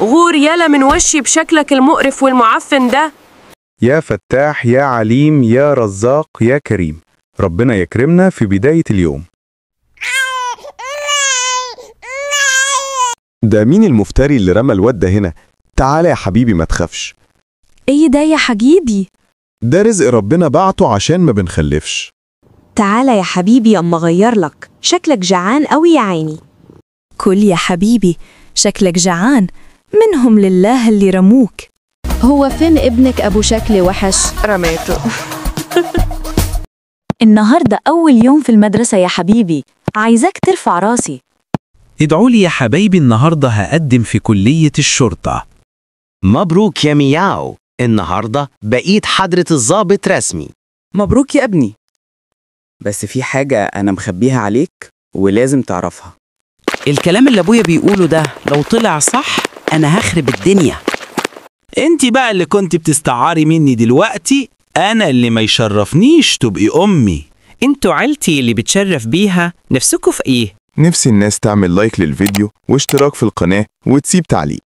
غور يلا من وشي بشكلك المقرف والمعفن ده. يا فتاح يا عليم يا رزاق يا كريم، ربنا يكرمنا في بداية اليوم. ده مين المفتري اللي رمى الواد ده هنا؟ تعالى يا حبيبي ما تخافش. ايه ده يا حبيبي؟ ده رزق ربنا بعته عشان ما بنخلفش. تعالى يا حبيبي اما اغير لك، شكلك جعان قوي يا عيني. كل يا حبيبي، شكلك جعان، منهم لله اللي رموك. هو فين ابنك أبو شكل وحش؟ رميته. النهاردة أول يوم في المدرسة يا حبيبي، عايزاك ترفع راسي. ادعوا لي يا حبايبي، النهاردة هقدم في كلية الشرطة. مبروك يا مياو، النهاردة بقيت حضرة الضابط رسمي. مبروك يا ابني، بس في حاجة أنا مخبيها عليك ولازم تعرفها. الكلام اللي أبويا بيقوله ده لو طلع صح أنا هخرب الدنيا. انت بقى اللي كنت بتستعاري مني دلوقتي، أنا اللي ما يشرفنيش تبقي أمي. انتوا عيلتي اللي بتشرف بيها، نفسكوا في ايه؟ نفسي الناس تعمل لايك للفيديو واشتراك في القناة وتسيب تعليق.